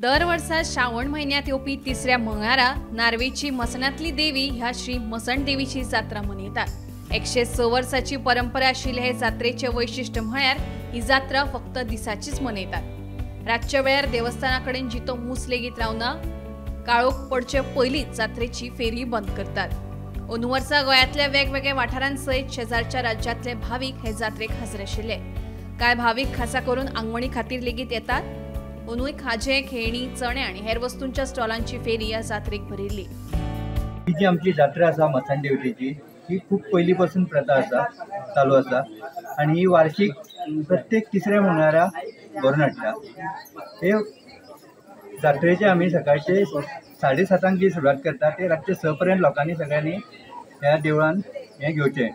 दर वर्सा श्रावण म्हयन्यांत येवपी तिसऱ्या मंगळारा नार्वेची मसणांतली देवी ह्या श्री मसण देवीची जात्रा मनयतात. 106 वर्साची परंपरा आशिल्ले हे जात्रेचे वैशिश्ट्य म्हळ्यार ही जात्रा फक्त दिसाचीच मनयतात. रातच्या वेळार देवस्थाना कडेन जितो मूस लेगीत रावना. काळोख पडचे पयलींच जात्रेची फेरी बंद करतात. अंदू वर्सा गोंयांतल्या वेगवेगळ्या वाठारांसयत शेजारच्या राज्यांतले भावीक हे जात्रेक हजर आशिल्ले. कांय भावीक खासा करून आंगवणी खातीर लेगीत येतात. अंदूय खाजें, खेळणी, चणे आनी हेर वस्तूंच्या स्टॉलांची फेरी ह्या जात्रेक भरिल्ली. ही जी आमची जात्रा आसा मसण देवतेची, ही खूब पयलीं पासून प्रथा आसा, चालू आसा आनी ही वार्षीक प्रत्येक तिसऱ्या मंगळारा भरून हाडटा. हे जात्रेचे आमी सकाळचे 7:30 जी सुरवात करता ते रातचे 6 पर्यंत लोकांनी सगळ्यांनी ह्या देवळान हें घेवचें,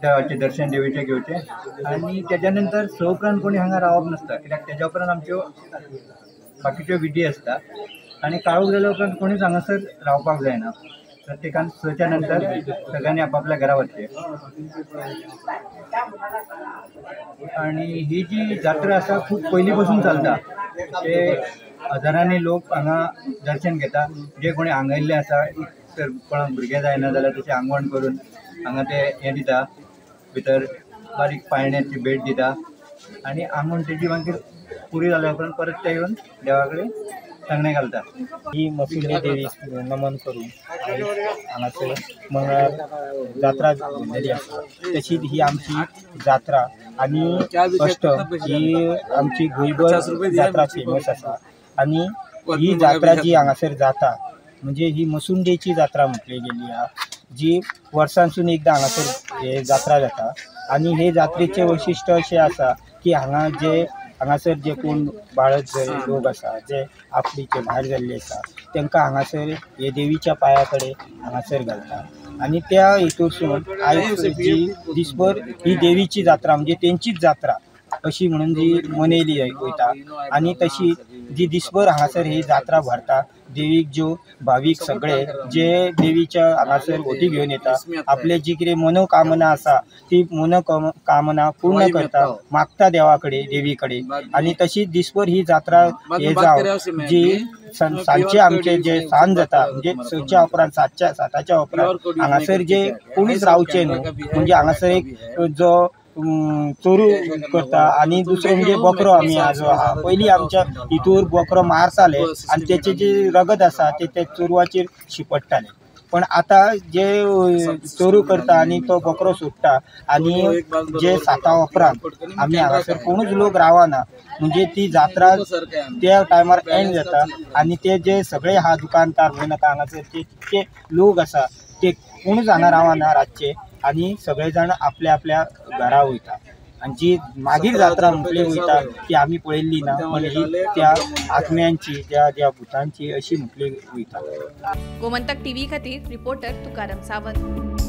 देवाचें दर्शन देवीचें घेवचें आनी तेज्या नंतर 6 उपरांत कोणी हांगा रावप नासता, कित्याक तेज्या उपरांत आमच्यो बाकीच्यो विधी आसता आनी काळोख जाल्या उपरांत कोणीच हांगासर रावपाक जायना. प्रत्येकान 6च्या नंतर सगळ्यांनी आपापल्या घरा वचचें. आनी ही जी जात्रा आसा खूब पयलीं पासून चलता, ते हजारांनी लोक हांगा दर्शन घेता. जे कोणी आंगयल्ले आसा, तर कोणाक भुरगें जायना जाल्यार तशें आंगवण करून हांगा ते हें दिता, भितर बारीक पाळण्याची भेट दिता आनी आंगवण तेजी मागीर पुरी जाल्या उपरांत परत ते येवन देवा कडेन सांगणें घालता. ही मसुंडी देवी नमन करून हांगासर मंगळार जात्रा भरलेली आसा. तशीच ही आमची जात्रा आनी अष्टम ही आमची गोंयभर जात्रा फेमस आसा. आनी ही जात्रा जी हांगासर जाता म्हणजे ही मसुंडेची जात्रा म्हटली गेली आहा, जी वर्सांसून एकदां हांगासर हे जात्रा जाता. आनी हे जात्रेचें वैशिश्ट्य अशें आसा की हांगा जे हांगासर जे कोण बाळत जे लोक आसा, जे आपलीचे भायर जाल्ले आसा, तांकां हांगासर हे देवीच्या पांया कडेन हांगासर घालता. आनी त्या हितूरसून आयज जी दिसभर ही देवीची जात्रा म्हणजे तेंचीच जात्रा अशी म्हणून जी मनयली वयता. आनी तशी जी दिसभर हांगासर ही जात्रा भरता, देवीक ज्यो भावीक सगळे जे देवीच्या हांगासर होटी घेवन येता, आपले जी कितें मनोकामना आसा ती मनोकामना पूर्ण करता, मागता देवा कडेन, देवी कडेन. आनी तशी दिसभर ही जात्रा हे जावन जी सांजचे आमचे जे सांज जाता म्हणजे 6च्या उपरांत 7च्या उपरांत हांगासर जे कोणीच रावचे न्हू, म्हणजे हांगासर एक जो चोरू करता. आनी दुसरें म्हणजे बोकरो आमी आज आहा, पयलीं आमच्या हितूर बोकरो मारताले आनी तेचे जे रगत आसा ते त्या चोरवाचेर शिपडटाले. पण आतां जे चोरू करता आनी तो बोकरो सोडटा आनी जे 7 उपरांत आमी हांगासर कोणूच लोक रावना, म्हणजे ती जात्रा त्या टायमार एंड जाता. आनी ते जे सगळे आहा दुकानदार म्हणून हांगासर ते तितके लोक आसा ते कोणूच हांगा रावना रातचे आनी सगळे जाण आपल्या आपल्या घरा वयता. आनी जी मागीर जात्रा म्हटली वयता ती आमी पळयल्ली ना, पण ही त्या आत्म्यांची त्या त्या भुतांची अशी म्हटली वयता. गोमंतक टीव्ही खातीर रिपोर्टर तुकाराम सावंत.